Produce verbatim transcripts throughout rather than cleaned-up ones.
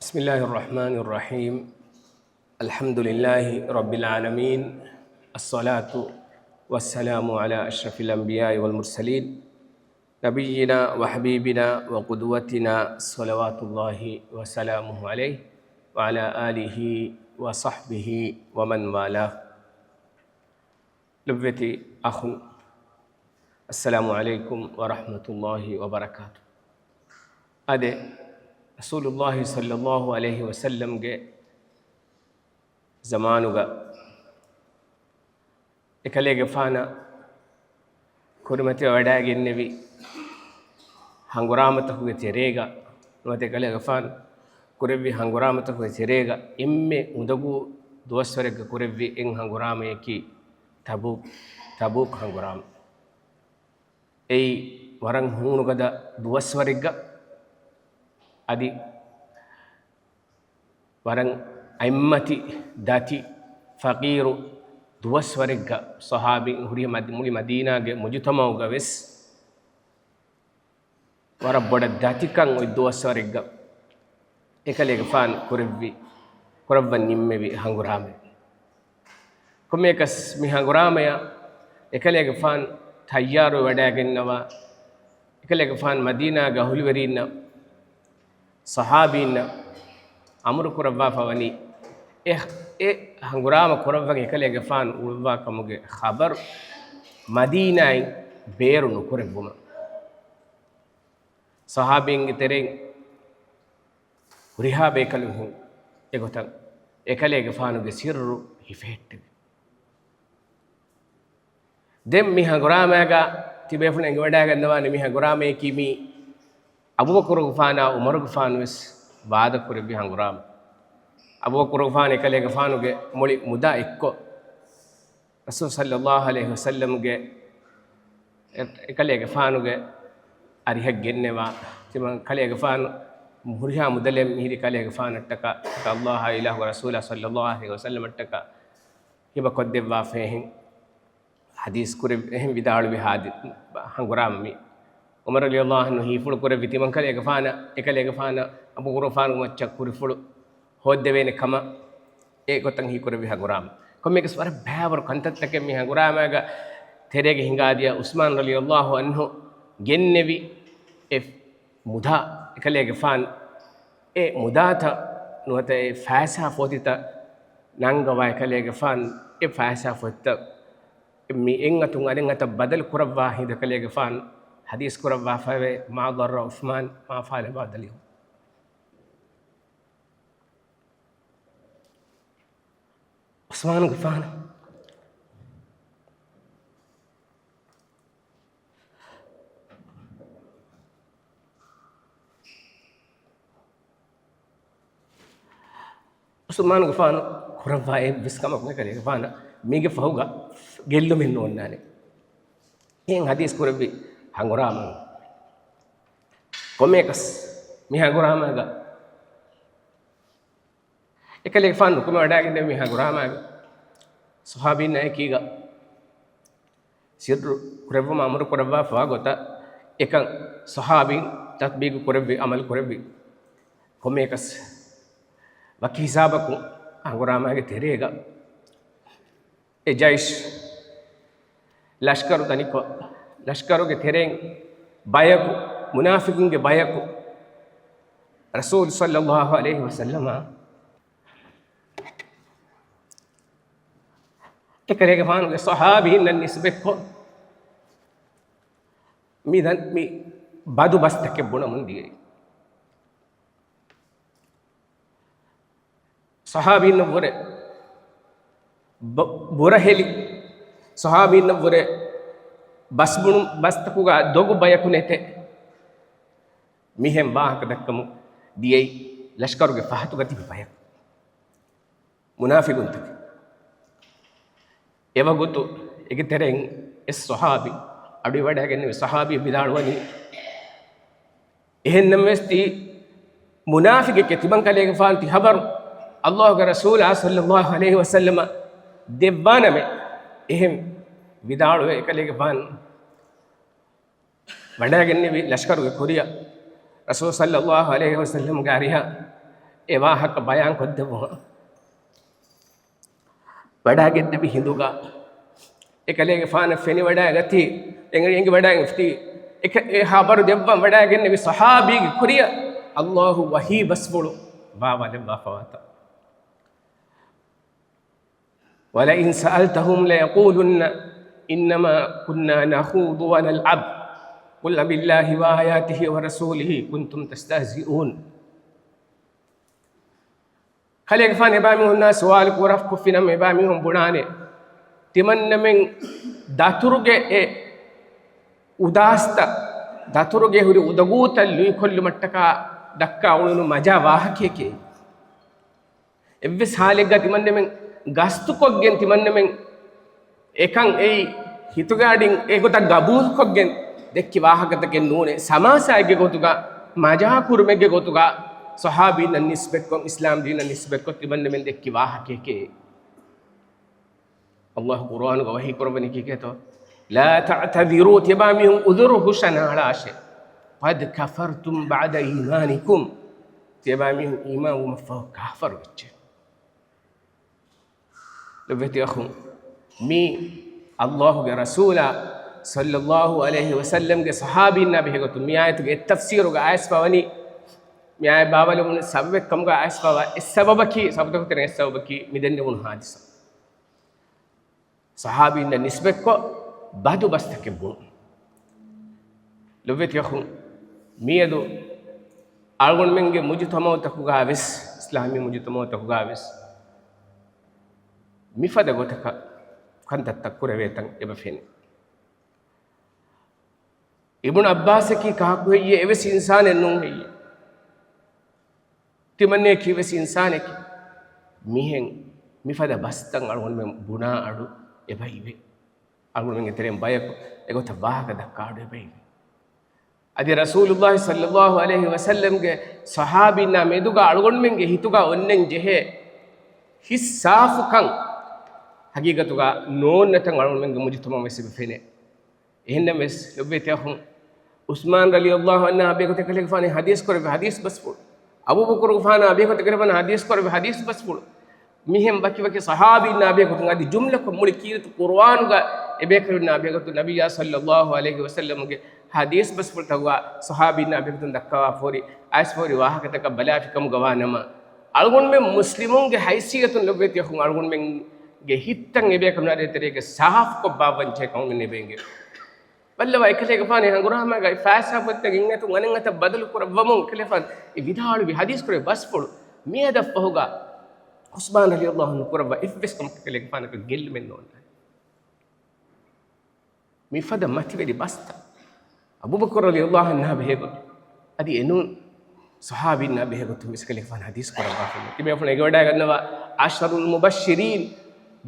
بسم الله الرحمن الرحيم. الحمد لله رب العالمين. الصلاة والسلام على أشرف الأنبياء والمرسلين. نبينا وحبيبنا وقدوتنا صلوات الله وسلامه عليه وعلى آله وصحبه ومن والاه. ލޮބުވެތި އަޚުން، އައްސަލާމު ޢަލައިކުމް ވަރަޙްމަތުﷲި ވަބަރަކާތު. އާދެ، ރަސޫލުﷲި ޞައްލަﷲު ޢަލައިހި ވަސައްލަމްގެ ޒަމާނުގަ އެކަލޭގެފާނަށް ކުރިމަތިވެވަޑައިގެންނެވި ހަނގުރާމަތަކުގެ ތެރޭގަ، ނުވަތަ އެކަލޭގެފާނު ކުރެއްވި ހަނގުރާމަތަކުގެ ތެރޭގަ އެންމެ އުނދަގޫ ދުވަސްވަރެއްގަ ކުރެއްވި އެއް ހަނގުރާމަޔަކީ ތަބޫކް، ތަބޫކް ހަނގުރާމަ. އެއީ ވަރަށް ހޫނުގަދަ ދުވަސްވަރެއްގަ އަދި ވަރަށް އަތްމަތި ދަތި ފަޤީރު ދުވަސްވަރެއްގަ ޞަޙާބީން ހުރި މަދ-، މުޅި މަދީނާގެ މުޖުތަމަޢުގަ ވެސް ވަރަށް ބޮޑަށް ދަތިކަން އޮތް ދުވަސްވަރެއްގަ އެކަލޭގެފާނު ކުރެއްވި، ކުރައްވަން ނިންމެވި ހަނގުރާމަ. ކޮންމެއަކަސް މި ހަނގުރާމަޔަށް އެކަލޭގެފާނު ތައްޔާރުވެވަޑައިގެންނަވާ، އެކަލޭގެފާނު މަދީނާގެ އަހުލުވެރީންނަށް، ޞަޙާބީންނަށް އަމުރު ކުރައްވާފަ ވަނީ، އެ، އެ ހަނގުރާމަ ކުރައްވަން އެކަލޭގެފާނު އުޅުއްވާ ކަމުގެ ޚަބަރު މަދީނާއިން ބޭރު ނުކުރެއްވުމަށް. ޞަޙާބީންގެ ތެރެއިން ހުރިހާ ބޭކަލުން އެގޮތަށް އެކަލޭގެފާނުގެ ސިއްރު ހިފެހެއްޓެވި. ދެން މި ހަނގުރާމައިގަ ތިބޭފުޅުން އެނގިވަޑައިގަންނަވާނެ، މި ހަނގުރާމަޔަކީ މީ އަބޫބަކުރުގެފާނާ ޢުމަރުގެފާނު ވެސް ވާދަ ކުރެއްވި ހަނގުރާމަ. އަބޫބަކުރުގެފާނު އެކަލޭގެފާނުގެ މުޅި މުދާ އެއްކޮށް، ރަސޫލު ޞައްލަﷲު ޢަލައިހި ވަސައްލަމްގެ އެ-، އެކަލޭގެފާނުގެ އަރިހަށް ގެންނެވާ، ތިމަން ކަލޭގެފާނު ހުރިހާ މުދަލެއް މިހިރީ ކަލޭގެފާނަށްޓަކާ، ﷲ އާއި އިލާހުގެ ރަސޫލާ ޞައްލަﷲު ޢަލައިހި ވަސައްލަމަށްޓަކާ ހިބަ ކޮށްދެއްވާފައިހެން ޙަދީޘް ކުރެއްވި، އެހެން ވިދާޅުވި ޙާދި-، ހަނގުރާމަ މި. ޢުމަރު ރަޟިޔަﷲު ޢަންހު ހީފުޅު ކުރެއްވި ތިމަން ކަލޭގެފާނަށް، އެކަލޭގެފާނަށް އަބޫބަކުރުގެފާނުގެ މައްޗަށް ކުރިފުޅު ހޯއްދެވޭނެ ކަމަށް އެގޮތަށް ހީކުރެއްވި ހަނގުރާމަ. ކޮންމެއަކަސް ވަރަށް ބައިވަރު ކަންތައްތަކެއް މި ހަނގުރާމައިގަ ތެރޭގަ ހިނގާދިޔަ. ޢުސްމާނު ރަޟިޔަﷲު ޢަންހު ގެންނެވި އެ މުދާ، އެކަލޭގެފާނު އެ މުދާތައް ނުވަތަ އެ ފައިސާ ފޮތިތައް ނަންގަވާ، އެކަލޭގެފާނު އެ ފައިސާ ފޮތިތައް މި އެއްއަތުން އަނެއްއަތަށް ބަދަލު ކުރައްވާ ހިނދު އެކަލޭގެފާނު ޙަދީޘް ކުރައްވާފައެވެ. ما ضر عثمان ما فعل بعد اليوم. ޢުސްމާނުގެފާނު ޢުސްމާނުގެފާނު ކުރައްވާ އެއްވެސް ކަމަކު އެކަލޭގެފާނަށް މީގެ ފަހުގަ ގެއްލުމެއް ނޯންނާނެ. އެހެން ޙަދީޘް ކުރެއްވި ހަނގުރާމަ. ކޮންމެއަކަސް މި ހަނގުރާމައިގަ އެކަލޭގެފާނު ނުކުމެވަޑައިގެންނެވި މި ހަނގުރާމައިގަ ޞަޙާބީންނާ އެކީގަ ސިއްރު ކުރެއްވުމަށް އަމުރު ކުރައްވާފަވާ ގޮތަށް އެކަން ޞަޙާބީން ތަޠްބީޤު ކުރެއްވި، ޢަމަލު ކުރެއްވި. ކޮންމެއަކަސް ވަކި ހިސާބަކުން ހަނގުރާމައިގެ ތެރޭގަ އެ ޖައިޝް ލަޝްކަރު ދަނިކޮށް، ލަޝްކަރުގެ ތެރެއިން ބަޔަކު، މުނާފިޤުންގެ ބަޔަކު ރަސޫލު ޞައްލަﷲު ޢަލައިހި ވަސައްލަމަށް އެކަލޭގެފާނުގެ ޞަޙާބީންނަށް ނިސްބަތްކޮށް، މި ދަން-، މި ބަދު ބަސްތަކެއް ބުނަމުން ދިޔައީ. ޞަޙާބީންނަށްވުރެ ބަ-، ބުރަހެލި، ޞަޙާބީންނަށްވުރެ ބަސްބުނު-، ބަސްތަކުގަ ދޮގު ބަޔަކު ނެތޭ. މިހެން ވާހަކަ ދައްކަމުން ދިޔައީ ލަޝްކަރުގެ ފަހަތުގަ ތިބި ބަޔަކު. މުނާފިޤުންތަކެއް. އެވަގުތު އޭގެ ތެރެއިން އެއް ޞަޙާބީ، އަޑުއިވަޑައިގެންނެވި ޞަޙާބީ ވިދާޅުވަނީ، އެހެންނަމަވެސް ތީ މުނާފިޤެކޭ، ތިމަން ކަލޭގެފާނު ތި ޚަބަރު ﷲގެ ރަސޫލާ ޞައްލަﷲު ޢަލައިހި ވަސައްލަމަށް ދެއްވާނަމޭ. އެހެން ވިދާޅުވެ އެކަލޭގެފާނު ވަޑައިގެންނެވި ލަޝްކަރުގެ ކުރިއަށް ރަސޫލު ޞައްލަﷲު ޢަލައިހި ވަސައްލަމްގެ އަރިހަށް އެ ވާހަކަ ބަޔާން ކޮށްދެއްވުމަށް ވަޑައިގެންނެވި ހިނދުގަ، އެކަލޭގެފާނަށް ފެނިވަޑައިގަތީ، އެނގި، އެނގިވަޑައިގަތީ، އެކަ، އެ ހަބަރު ދެއްވަން ވަޑައިގެންނެވި ޞަޙާބީގެ ކުރިއަށް ﷲ ވަޙީ ބަސްފުޅު ބާވާލެއްވާފަވާތަ. وَلَئِنْ سَأَلْتَهُمْ لَيَقُولُنَّ إِنَّمَا كُنَّا نَخُوضُ وَنَلْعَبُ قُلْ أَبِاللَّهِ وَآيَاتِهِ وَرَسُولِهِ كُنْتُمْ تَسْتَهْزِئُونَ. ކަލޭގެފާނު އެބައިމީހުންނާ ސުވާލު ކުރަ، ކޮށްފިނަމަ އެބައިމީހުން ބުނާނެ، ތިމަންނަމެން ދަތުރުގެ އެ އުދާސްތައް، ދަތުރުގެ ހުރި އުދަގޫތައް ލުއިކޮށްލުމަށްޓަކާ ދައްކާ އުޅުނު މަޖާ ވާހަކައެކޭ. އެއްވެސް ހާލެއްގަ ތިމަންނަމެން ގަސްތުކޮށްގެން، ތިމަންނަމެން އެކަން އެއީ ހިތުގެ އަޑިން އެގޮތަށް ގަބޫލުކޮށްގެން ދެއްކި ވާހަކަތަކެއް ނޫނޭ. ސަމާސާއެއްގެ ގޮތުގަ، މަޖާކުރުމެއްގެ ގޮތުގަ، ޞަޙާބީންނަށް ނިސްބަތްކޮށް، އިސްލާމް ދީނަށް ނިސްބަތްކޮށް ތިމަންނަމެން ދެއްކި ވާހަކައެކޭ. ﷲ ޤުރުއާނުގަ ވަޙީ ކުރައްވަނީ ކީކޭތޯ؟ لَا تَعْتَذِرُوا، ތިޔަބައިމީހުން ޢުޛުރު ހުށަނާޅާށޭ. قَدْ كَفَرْتُمْ بَعْدَ إِيمَانِكُمْ، ތިޔަބައިމީހުން އީމާންވުމަށްފަހު ކާފަރު ވެއްޖެ. ލޮބުވެތި އަޚުން، މީ ﷲ ގެ ރަސޫލާ ޞައްލައްލާހު ޢަލައިހި ވަސައްލަމްގެ ޞަޙާބީންނާ ބެހޭގޮތުން މި އާޔަތުގެ އެއް ތަފްސީރުގަ އައިސްފަވަނީ، މި އާޔަތް ބާވަލުމުން ސަބަބެއް ކަމުގަ އައިސްފަވާ އެއް ސަބަބަކީ، ސަބަބުތަކު ތެރެއިން އެއް ސަބަބަކީ މި ދެންނެވުނު ހާދިސާ. ޞަޙާބީންނަށް ނިސްބަތްކޮށް ބަދު ބަސްތަކެއް ބުނުން. ލޮބުވެތި އަޚުން، މިއަދު އަޅުގަނޑުމެންގެ މުޖުތަމަޢުތަކުގަ ވެސް، އިސްލާމީ މުޖުތަމަޢުތަކުގަ ވެސް މިފަދަ ގޮތަކަށް ކަންތައްތައް ކުރެވޭތަން އެބަ ފެނޭ. އިބްނު ޢައްބާސަކީ ކާކު ހެއްޔޭ؟ އެވެސް އިންސާނެއް ނޫން ހެއްޔޭ؟ ތިމަންނަޔަކީ ވެސް އިންސާނެކޭ. މިހެން މިފަދަ ބަސްތައް އަޅުގަނޑުމެން ބުނާ އަޑު އެބައިވޭ. އަޅުގަނޑުމެންގެ ތެރެއިން ބަޔަކު އެގޮތަށް ވާހަކަ ދައްކާ އަޑު އެބައިވޭ. އަދި ރަސޫލުﷲ ޞައްލައްލާހު ޢަލައިހި ވަސައްލަމްގެ ޞަޙާބީންނާ މެދުގަ އަޅުގަނޑުމެންގެ ހިތުގަ އޮންނަން ޖެހޭ ހިތް ސާފުކަން ހަގީގަތުގަ ނޯންނަތަން އަޅުގަނޑުމެންގެ މުޖުތަމަޢު ވެސް އެބަ ފެނޭ. އެހެންނަމަވެސް، ލޮބުވެތި އަޚުން، ޢުސްމާން ރަޟިޔަﷲ ޢަންހާ ބެހޭގޮތުން އެކަލޭގެފާނު ޙަދީޘް ކުރެއްވި ޙަދީޘް ބަސްފުޅު، އަބޫބަކުރުގެފާނާ ބެހޭގޮތުން އެކަލޭގެފާނު ޙަދީޘް ކުރެއްވި ޙަދީޘް ބަސްފުޅު، މިހެން ވަކިވަކި ޞަޙާބީންނާ ބެހޭގޮތުން އަދި ޖުމްލަކޮށް މުޅި ކީރިތި ޤުރުއާނުގަ އެބޭކަލުންނާ ބެހޭގޮތުން ނަބިއްޔާ ޞައްލައްލާހު ޢަލައިހި ވަސައްލަމްގެ ޙަދީޘް ބަސްފުޅުތަކުގަ ޞަޙާބީންނާ ބެހޭގޮތުން ދައްކަވާފަ ހުރި، އައިސްފަ ހުރި ވާހަކަތަކަށް ބަލާފި ކަމުގަ ވާނަމަ، އަޅުގަނޑުމެން މުސްލިމުންގެ ހައިސިއްޔަތުން ލޮބުވެތި އަޚުން އަޅުގަނޑުމެންގެ ހިތްތައް އެބޭކަލުންނާ ދޭތެރޭގަ ސާފުކޮށް ބާއްވަންޖެހޭ ކަމުގަ ނެބޭނގެ. ބައްލަވާ އެކަލޭގެފާނު ހަނގުރާމައިގައި ފައިސާ ފޮތްތަކެއް އިން އަތުން އަނެއް އަތަށް ބަދަލު ކުރައްވަމުން އެކަލޭގެފާނު އެ ވިދާޅުވި ޙަދީޘް ކުރެއްވި ބަސްފުޅު މިއަދަށްފަހުގަ ޢުސްމާން ރަޟިޔަﷲ ޢަންހު ނުކުރައްވާ އެއްވެސް ކަމަކަށް އެކަލޭގެފާނަކަށް ގެއްލުމެއް ނޯންނާނެ. މިފަދަ މަތިވެރި ބަސްތައް އަބޫބަކުރު ރަޟިޔަﷲ ޢަންހާ ބެހޭގޮތުން، އަދި އެނޫން ޞަޙާބީންނާ ބެހޭގޮތުން ވެސް އެކަލޭގެފާނު ޙަދީޘް ކުރައްވާފައި. ތިބޭފުޅުން އެނގިވަޑައިގަންނަވާ ޢަޝަރުލް މުބައްޝިރީން،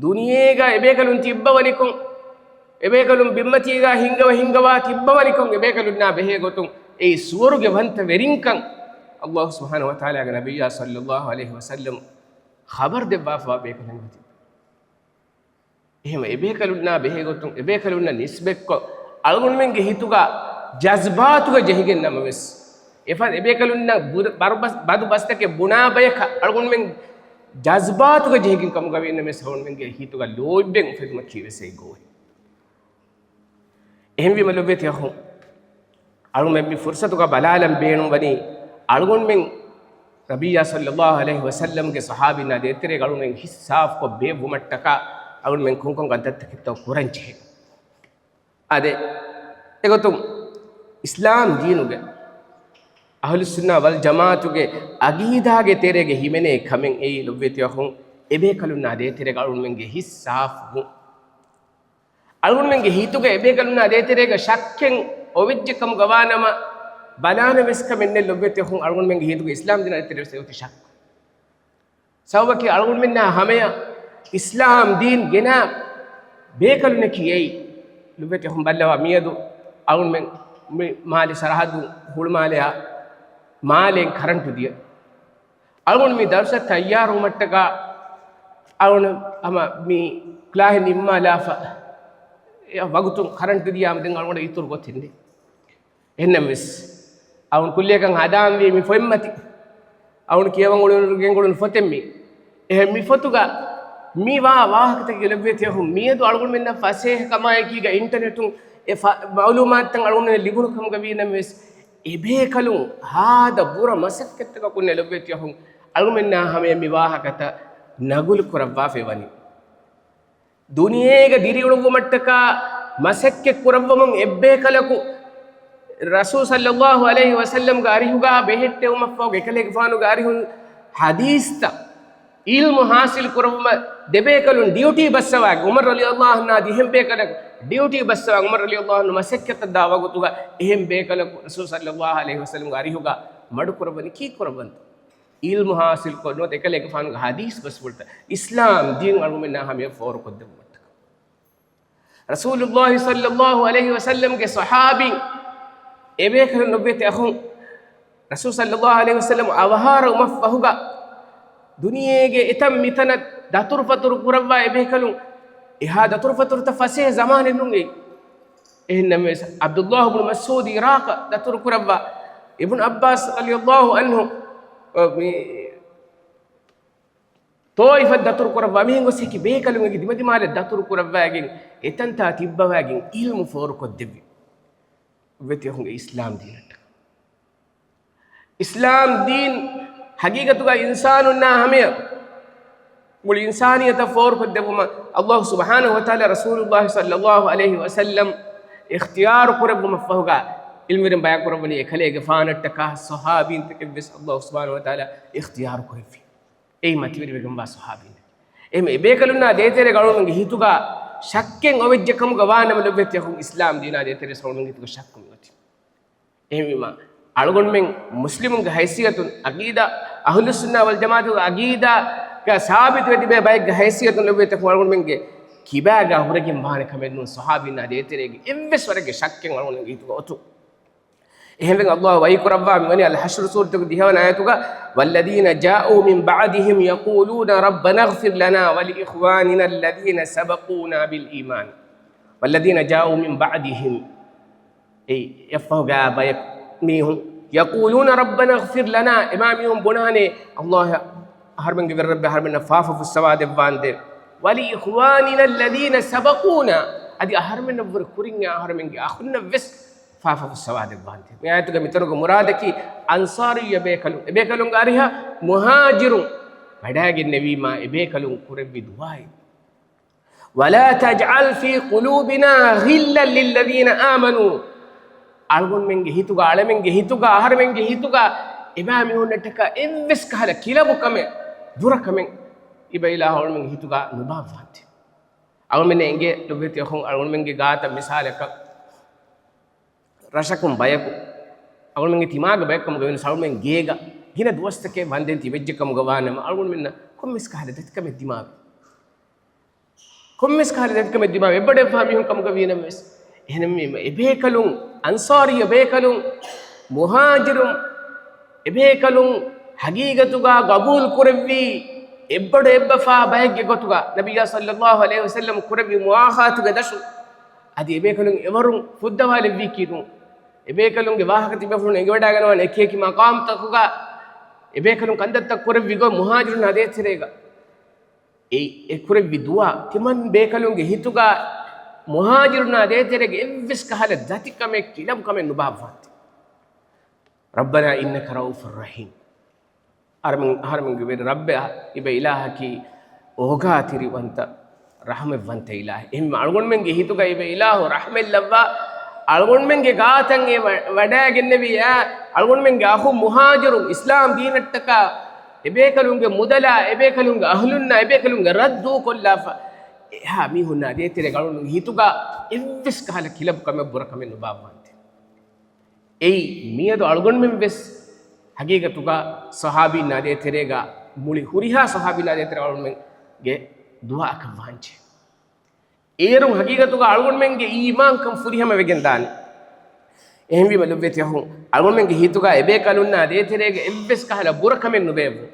ދުނިޔޭގަ އެބޭކަލުން ތިއްބަވަނިކޮށް، އެބޭކަލުން ބިންމަތީގަ ހިންގަވަ ހިންގަވާ ތިއްބަވަނިކޮށް، އެބޭކަލުންނާ ބެހޭގޮތުން އެއީ ސުވަރުގެ ވަންތަވެރިންކަން ﷲ ސުބްޙާނަހޫ ވަތަޢާލާގެ ނަބިއްޔާ ޞައްލައްލާހު ޢަލައިހި ވަސައްލަމް ޚަބަރު ދެއްވާފަވާ ބޭކަލުން ތިއްބަވަނިކޮށް. އެހެންވެ، އެބޭކަލުންނާ ބެހޭގޮތުން، އެބޭކަލުންނަށް ނިސްބަތްކޮށް، އަޅުގަނޑުމެންގެ ހިތުގަ ޖަޒްބާތުގަ ޖެހިގެން ނަމަވެސް، އެފަދަ އެބޭކަލުންނަށް ބު-، ބަރު ބަސް-، ބަދު ބަސްތަކެއް ބުނާ ބަޔަކަށް އަޅުގަނޑުމެން ޖަޒްބާތުގަ ޖެހިގެން ކަމުގަ ވީނަމަވެސް، އަޅުގަނޑުމެންގެ ހިތުގަ ލޯތްބެއް އުފެދުމަކީ ވެސް އެއީ ގޯހެއް. އެހެންވީމަ ލޮބުވެތި އަޚުން، އަޅުގަނޑުމެން މި ފުރުޞަތުގަ ބަލާލަން ބޭނުންވަނީ، އަޅުގަނޑުމެން ނަބިއްޔާ ޞައްލައްލާހު ޢަލައިހި ވަސައްލަމްގެ ޞަޙާބީންނާ ދޭތެރޭގަ އަޅުގަނޑުމެން ހިތް ސާފުކޮށް ބޭއްވުމަށްޓަކާ އަޅުގަނޑުމެން ކޮންކޮން ކަންތައްތަކެއްތޯ ކުރަން ޖެހޭ. އާދެ، އެގޮތުން އިސްލާމް ދީނުގެ އަހުލުއްސުންނާ ވަލްޖަމާޢަތުގެ ޢަގީދާގެ ތެރޭގަ ހިމެނޭ ކަމެއް އެއީ ލޮބުވެތި އަޚުން، އެބޭކަލުންނާ ދޭތެރޭގަ އަޅުގަނޑުމެންގެ ހިތް ސާފުވުން. އަޅުގަނޑުމެންގެ ހިތުގަ އެބޭކަލުންނާ ދޭތެރޭގަ ޝައްކެއް އޮވެއްޖެ ކަމުގަ ވާނަމަ، ބަލާނެ ވެސް ކަމެއް ނެތް ލޮބުވެތި އަޚުން، އަޅުގަނޑުމެންގެ ހިތުގަ އިސްލާމް ދީނާ ދޭތެރޭ ވެސް އޮތީ ޝައްކު. ސަބަބަކީ އަޅުގަނޑުމެންނާ ހަމަޔަށް އިސްލާމް ދީން ގެނާ ބޭކަލުންނަކީ އެއީ. ލޮބުވެތި އަޚުން ބައްލަވާ މިއަދު އަޅުގަނޑުމެން މި މާލެ ސަރަހައްދު ހުޅުމާލެއާ މާލޭން ކަރަންޓު ދިޔަ. އަޅުގަނޑު މި ދަރުސަށް ތައްޔާރުވުމަށްޓަކާ އަޅުގަނޑު ހަމަ މި ކްލާހެއް ނިންމާލާފަ، އެ ވަގުތު ކަރަންޓު ދިޔާމަ ދެން އަޅުގަނޑަށް އިތުރު ގޮތެއް ނެތް. އެހެންނަމަވެސް، އަޅުގަނޑު ކުއްލިއަކަށް ހަދާންވީ މި ފޮތްމަތި. އަޅުން ކިޔަވަން އުޅުނު ގެންގުޅުނު ފޮތެއް މީ. އެހެން މި ފޮތުގަ މި ވާ ވާހަކަތަކެއް ލެއްވޭތީ އަހުން. މިއަދު އަޅުގަނޑުމެންނަށް ފަސޭހަ ކަމާއެކީގަ އިންޓަނެޓުން އެ ފަ-، މައުލޫމާތުތައް އަޅުގަނޑުމެން ލިބުނު ކަމުގަ ވީ ނަމަވެސް، އެބޭކަލުން ހާދަ ބުރަ މަސައްކަތްތަކަކުންނެ ލެއްވޭތީ އަހުން. އަޅުގަނޑުމެންނާ ހަމަޔަށް މި ވާހަކަތައް ނަގުލު ކުރައްވާފައި ވަނީ. ދުނިޔޭގަ ދިރިއުޅުއްވުމަށްޓަކާ މަސައްކަތް ކުރައްވަމުން އެއްބޭކަލަކު ރަސޫލު ޞައްލައްލާހު ޢަލައިހި ވަސައްލަމްގެ އަރިހުގަ ބެހެއްޓެވުމަށްފަހު، އެކަލޭގެފާނުގެ އަރިހުން ޙަދީޘްތައް ޢިލްމު ޙާޞިލް ކުރައްވުމަށް ދެބޭކަލުން ޑިއުޓީ ބައްސަވާ، ޢުމަރު ރަޟިޔަﷲ ޢަންހާ އަދި އެހެން ބޭކަލަކު ޑިއުޓީ ބައްސަވާ، ޢުމަރު ރަޟިޔަﷲ ޢަންހު މަސައްކަތަށް ދާ ވަގުތުގަ އެހެން ބޭކަލަކު ރަސޫލު ޞައްލައްލާހު ޢަލައިހި ވަސައްލަމްގެ އަރިހުގަ މަޑުކުރައްވަނީ ކީއްކުރައްވަންތަ؟ ޢިލްމު ޙާޞިލްކޮށް ނުވަތަ އެކަލޭގެފާނުގެ ޙަދީޘް ބަސްފުޅުތައް އިސްލާމް ދީން އަޅުގަނޑުމެންނާ ހަމަޔަށް ފޯރުކޮށްދެއްވުމަށްޓަކާ. ރަސޫލުﷲ ޞައްލައްލާހު ޢަލައިހި ވަސައްލަމްގެ ޞަޙާބީން އެބޭކަލުން ލޮބުވެތި އަޚުން، ރަސޫލު ޞައްލައްލާހު ޢަލައިހި ވަސައްލަމް އަވަހާރަވުމަށްފަހުގަ ދުނިޔޭގެ އެތަން މިތަނަށް ދަތުރުފަތުރު ކުރައްވާ އެބޭކަލުން އެހާ ދަތުރުފަތުރުތައް ފަސޭހަ ޒަމާނެއް ނޫން އެއީ. އެހެންނަމަވެސް، ޢަބްދުﷲ ބުނު މަސްޢޫދު ޢިރާޤަށް ދަތުރު ކުރައްވާ، އިބްނު ޢައްބާސް ރަޟިޔަﷲ ޢަންހު، އަ، މި، ޠާއިފަށް ދަތުރު ކުރައްވާ، މިހެން ގޮސް އެކި ބޭކަލުން އެކި ދިމަދިމާލަށް ދަތުރު ކުރައްވާގެން، އެތަންތާ ތިއްބަވާގެން ޢިލްމު ފޯރުކޮށްދެއްވި. ވެތި އަޚުންގެ އިސްލާމް ދީނަށްޓަކާ. އިސްލާމް ދީން ޙަޤީޤަތުގަ އިންސާނުންނާ ހަމަޔަށް މުޅި އިންސާނިއްޔަތަށް ފޯރުކޮށްދެއްވުމަށް ﷲ ސުބްޙާނަހޫ ވަތަޢާލާ ރަސޫލުﷲ ޞައްލައްލާހު ޢަލައިހި ވަސައްލަމް އިޚްތިޔާރު ކުރެއްވުމަށްފަހުގަ، ޢިލްމުވެރިން ބަޔާން ކުރައްވަނީ އެކަލޭގެފާނަށްޓަކާ ޞަޙާބީންތަކެއްވެސް ﷲ ސުބްޙާނަހޫ ވަތަޢާލާ އިޚްތިޔާރު ކުރެއްވި. އެއީ މަތިވެރިވެގެންވާ ޞަޙާބީން. އެހެން އެބޭކަލުންނާ ދޭތެރޭގަ އަޅުގަނޑުގެ ހިތުގަ ޝައްކެއް އޮވެއްޖެ ކަމުގަ ވާނަމަ، ލޮބުވެތި އަޚުން، އިސްލާމް ދީނާ ދޭތެރޭ އަޅުގަނޑުގެ ހިތުގަ ޝައްކު މިއޮތީ. އެހެންވީމަ، އަޅުގަނޑުމެން މުސްލިމުންގެ ހައިސިއްޔަތުން، ޢަޤީދާ، އަހުލުއްސުންނާ ވަލްޖަމާޢަތުގެ ޢަޤީދާގަ ސާބިތުވެ ތިބޭ ބައެއްގެ ހައިސިއްޔަތުން، ލޮބުވެތި އަޚުން، އަޅުގަނޑުމެންގެ ކިބާގަ ހުރެގެން ވާނެ ކަމެއް ނޫން، ޞަޙާބީންނާ ދޭތެރޭގެ އެއްވެސް ވަރެއްގެ ޝައްކެއް އަޅުގަނޑުމެންގެ ހިތުގަ އޮތުން. އެހެންވެ، ﷲ ވަޙީ ކުރައްވާ މިވަނީ އަލްޙަޝްރު ސޫރަތުގެ ދިހަވަނަ އާޔަތުގަ، "والذين جاءوا من بعدهم يقولون ربنا اغفر لنا ولإخواننا الذين سبقونا بالإيمان." والذين جاءوا من بعدهم. އެއީ، އެއަށްފަހުގަ ބައެއް މީހުން، "يقولون ربنا اغفر لنا." އެމާ މީހުން ބުނާނެ، "ﷲ، އަހަރުމެންގެ ވެރިރައްބޭ، އަހަރުމެންނަށް ފާފަ ފުއްސަވާ ދެއްވާނދޭ. ولإخواننا الذين سبقونا." އަދި އަހަރުމެންނަށްވުރެ ކުރިން އަހަރުމެންގެ އަޚުންނަށްވެސް ފާފަ ފުއްސަވާ ދެއްވާނދޭ. މި އާޔަތުގަ މިތަނުގެ މުރާދަކީ އަންޞާރިއްޔަ ބޭކަލުން، އެބޭކަލުންގެ އަރިހަށް މުހާޖިރުން ވަޑައިގެންނެވީމާ، އެބޭކަލުން ކުރެއްވި ދުޢާއެއް. "ولا تجعل في قلوبنا غلا للذين آمنوا." އަޅުގަނޑުމެންގެ ހިތުގަ، އަޅަމެންގެ ހިތުގަ، އަހަރުމެންގެ ހިތުގަ އެބައިމީހުންނަށްޓަކާ އެއްވެސް ކަހަލަ ކިލަބު ކަމެއް، ދުރަ ކަމެއް އިބަ އިލާހު އަޅުމެންގެ ހިތުގަ ނުބާއްވާނދޭ. އަޅުމެންނަށް އެނގޭ ލޮބުވެތި އަޚުން، އަޅުގަނޑުމެންގެ ގާތަށް މިސާލަކަށް، ރަށަކުން ބަޔަކު، އަޅުގަނޑުމެންގެ ތިމާގެ ބަޔަކު ކަމުގަ ވެސް އަޅުގަނޑުމެން ގޭގަ ގިނަ ދުވަސްތަކެއް ވަންދެން ތިބެއްޖެ ކަމުގަ ވާނަމަ، އަޅުގަނޑުމެންނަށް ކޮންމެސް ކަހަލަ ދަތިކަމެއް ދިމާވޭ. ކޮންމެސް ކަހަލަ ދަތިކަމެއް ދިމާވޭ، އެއްބަޑެއްވާ މީހުން ކަމުގަ ވީނަމަވެސް. އެހެންވީމަ، އެބޭކަލުން، އަންޞާރިއްޔަ ބޭކަލުން، މުހާޖިރުން، އެބޭކަލުން ޙަޤީޤަތުގަ ގަބޫލު ކުރެއްވީ، އެއްބަޑު އެއްބަފާ ބައެއްގެ ގޮތުގަ ނަބިއްޔާ ޞައްލައްލާހު ޢަލައިހި ވަސައްލަމް ކުރެއްވި މުވާޚާތުގެ ދަށުން. އަދި އެބޭކަލުން އެވަރުން ފުއްދަވާލެއްވީ ކީއްނު؟ އެބޭކަލުންގެ ވާހަކަ ތިބޭފުޅުން އެނގިވަޑައިގަންނަވާނެ އެކި އެކި މަޤާމްތަކުގަ އެބޭކަލުން ކަންތައްތައް ކުރެއްވި ގޮތް މުހާޖިރުންނާ ދޭތެރޭގަ. އެ، އެ ކުރެއްވި ދުޢާ ތިމަން ބޭކަލުންގެ ހިތުގަ މުހާޖިރުންނާ ދޭތެރޭގެ އެއްވެސް ކަހަލަ ދަތިކަމެއް ކިލަބުކަމެއް ނުބާއްވާނދޭ. ربنا إنك رؤوف رحيم. އަހަރެމެން، އަހަރެމެންގެ ވެރި ރައްބެއް އިބަ އިލާހަކީ އޯގާތެރިވަންތަ، ރަޙްމަތްވަންތަ އިލާހެއް. އެހެންވެ އަޅުގަނޑުމެންގެ ހިތުގަ އިބަ އިލާހު ރަޙްމަތްލައްވާ، އަޅުގަނޑުމެންގެ ގާތަށް އެ ވަ-، ވަޑައިގެންނެވި އެ އަޅުގަނޑުމެންގެ އަޚު މުހާޖިރު އިސްލާމް ދީނަށްޓަކާ އެބޭކަލުންގެ މުދަލާ، އެބޭކަލުންގެ އަހުލުންނާ، އެބޭކަލުންގެ ރަށް ދޫކޮށްލާފަ، އެހާ މީހުންނާ ދޭތެރޭގަ އަޅުގަނޑުމެންގެ ހިތުގަ އެއްވެސް ކަހަލަ ކިލަބުކަމެއް ބުރަކަމެއް ނުބާއްވާނދޭ. އެއީ، މިއަދު އަޅުގަނޑުމެން ވެސް ހަގީގަތުގަ ޞަޙާބީންނާ ދޭތެރޭގަ މުޅި ހުރިހާ ޞަޙާބީންނާ ދޭތެރޭ އަޅުގަނޑުމެންގެ ދުޢާއަކަށް ވާންޖެ. އޭރުން ހަގީގަތުގަ އަޅުގަނޑުމެންގެ އީމާންކަން ފުރިހަމަވެގެން ދާނެ. އެހެންވީމަ ލޮބުވެތި އަޚުން، އަޅުގަނޑުމެންގެ ހިތުގަ އެބޭކަލުންނާ ދޭތެރޭގަ އެއްވެސް ކަހަލަ ބުރަކަމެއް ނުބޭއްވުން.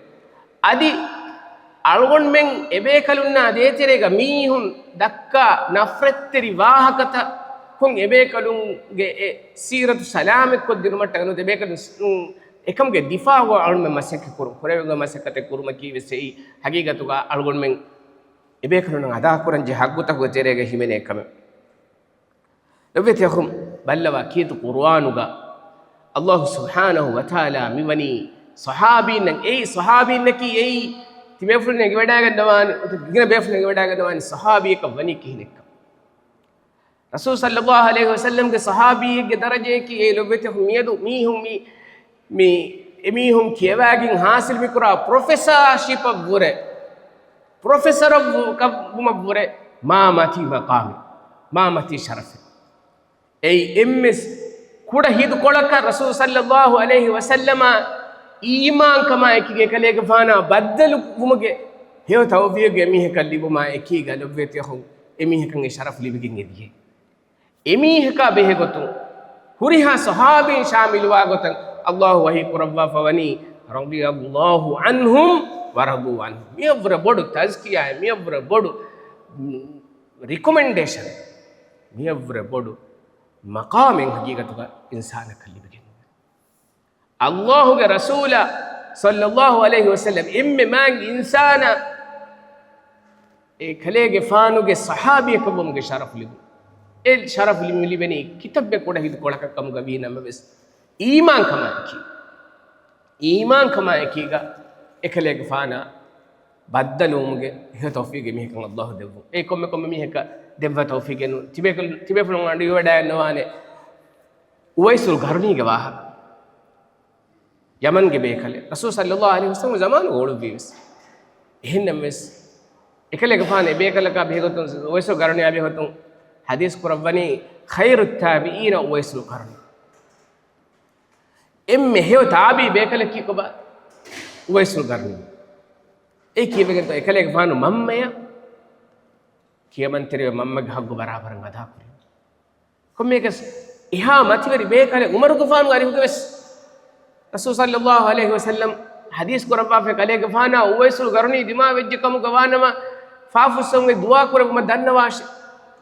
އަދި އަޅުގަނޑުމެން އެބޭކަލުންނާ ދޭތެރޭގަ މީހުން ދައްކާ ނަފްރަތްތެރި ވާހަކަތައް ކޮން އެބޭކަލުންގެ އެ ސީރަތު ސަލާމަތްކޮށްދިނުމަށްޓަކާ ނުވަތަ އެބޭކަލުން އެކަމުގެ ދިފާޢުގަ އަޅުމެން މަސައްކަތް ކުރުން، ކުރެވޭ މަސައްކަތެއް ކުރުމަކީ ވެސް އެއީ ހަގީގަތުގަ އަޅުގަނޑުމެން އެބޭކަލުންނަށް އަދާކުރަންޖެހޭ ހައްގުތަކުގެ ތެރޭގަ ހިމެނޭ ކަމެއް. ލޮބުވެތި އަޚުން، ބައްލަވާ ކީރިތި ޤުރުއާނުގަ ﷲ ސުބްޙާނަހޫ ވަތަޢާލާ މިވަނީ ޞަޙާބީންނަށް އެއީ، ޞަޙާބީންނަކީ އެއީ، ތިބޭފުޅުން އެނގިވަޑައިގަންނަވާނެ، ގިނަ ބޭފުޅުން އެނގިވަޑައިގަންނަވާނެ ޞަޙާބީއަކަށް ވަނީ ކިހިނެއްކަން. ރަސޫލު ޞައްލައްލާހު ޢަލައިހި ވަސައްލަމްގެ ޞަޙާބީއެއްގެ ދަރަޖަޔަކީ އެއީ. ލޮބުވެތި އަޚުން، މިއަދު މީހުން މި، މި، އެމީހުން ކިޔަވާގެން ޙާޞިލު މިކުރާ ޕްރޮފެސާޝިޕަށްވުރެ، ޕްރޮފެސަރ ވު-، ކަ-، ވުމަށްވުރެ މާމަތީ މަޤާމެއް، މާމަތީ ޝަރަފެއް. އެއީ އެންމެސް ކުޑަ ހިނދުކޮޅަކަށް ރަސޫލު ޞައްލައްލާހު ޢަލައިހި ވަސައްލަމަށް އީމާންކަމާ އެކީގަ އެކަލޭގެފާނާ ބައްދަލުވުމުގެ ހެޔޮ ތައުފީޤު އެމީހަކަށް ލިބުމާ އެކީގަ ލޮބުވެތި އަޚުން، އެމީހަކަށް އެ ޝަރަފު ލިބިގެން އެދިޔޭ. އެމީހަކާ ބެހޭގޮތުން، ހުރިހާ ޞަޙާބީން ޝާމިލުވާ ގޮތަށް ﷲ ވަޙީ ކުރައްވާފަ ވަނީ، رضي الله عنهم ورضوا عنه. މިއަށްވުރެ ބޮޑު ތަޒްކިޔާއެއް، މިއަށްވުރެ ބޮޑު، މް، ރިކޮމެންޑޭޝަން، މިއަށްވުރެ ބޮޑު މަޤާމެއް ހަގީގަތުގަ އިންސާނަކަށް ލިބިގެން. ﷲ ގެ ރަސޫލާ ޞައްލައްލާހު ޢަލައިހި ވަސައްލަމް އެންމެ މާތް އިންސާނާ އެކަލޭގެފާނުގެ ޞަޙާބީއަކަށްވުމުގެ ޝަރަފު ލިބުނު. އެ ޝަރަފު ލިބި-، ލިބެނީ ކިތައްބެއް ކުޑަ ހިނދު ކޮޅަކަށް ކަމުގަ ވީ ނަމަވެސް، އީމާންކަމާއެކީ، އީމާންކަމާއެކީގަ އެކަލޭގެފާނާ ބައްދަލުވުމުގެ ހެޔޮ ތައުފީޤެއް މީހަކަށް ﷲ ދެއްވުން. އެ ކޮންމެ ކޮންމެ މީހަކަށް ދެއްވާ ތައުފީޤެއް ނޫން. ތިބޭކަލު-، ތިބޭފުޅުން އަޑުއިވަޑައިގަންނަވާނެ އުވައިސުލް ޤަރުނީގެ ވާހަކަ. ޔަމަންގެ ބޭކަލެއް. ރަސޫލު ޞައްލައްލާހު ޢަލައިހި ވަސައްލަމްގެ ޒަމާނުގަ އުޅުއްވީވެސް. އެހެންނަމަވެސް، އެކަލޭގެފާނު އެބޭކަލަކާ ބެހޭގޮތުން، އުވައިސުލް ޤަރުނީއާ ބެހޭގޮތުން ޙަދީޘް ކުރައްވަނީ، خير التابعين أويس القرني. އެންމެ ހެޔޮ ތާބިޢީ ބޭކަލަކީ ކޮބާ؟ އުވައިސުލް ޤަރުނީ. އެ ކިޔެވިގެންތޯ އެކަލޭގެފާނު މަންމަޔަށް ކިޔަމަންތެރިވެ މަންމަގެ ޙައްޤު ބަރާބަރަށް އަދާކުރި. ކޮންމެއަކަސް އެހާ މަތިވެރި ބޭކަލެއް ޢުމަރުގެފާނު އަރިހުގަވެސް ރަސޫލު ޞައްލައްލާހު ޢަލައިހި ވަސައްލަމް ޙަދީޘް ކުރައްވާފައި ކަލޭގެފާނާ އުވައިސުލް ޤަރުނީ ދިމާވެއްޖެ ކަމުގަ ވާނަމަ، ފާފުއްސަވުމުގެ ދުޢާ ކުރެއްވުމަށް ދަންނަވާށެ.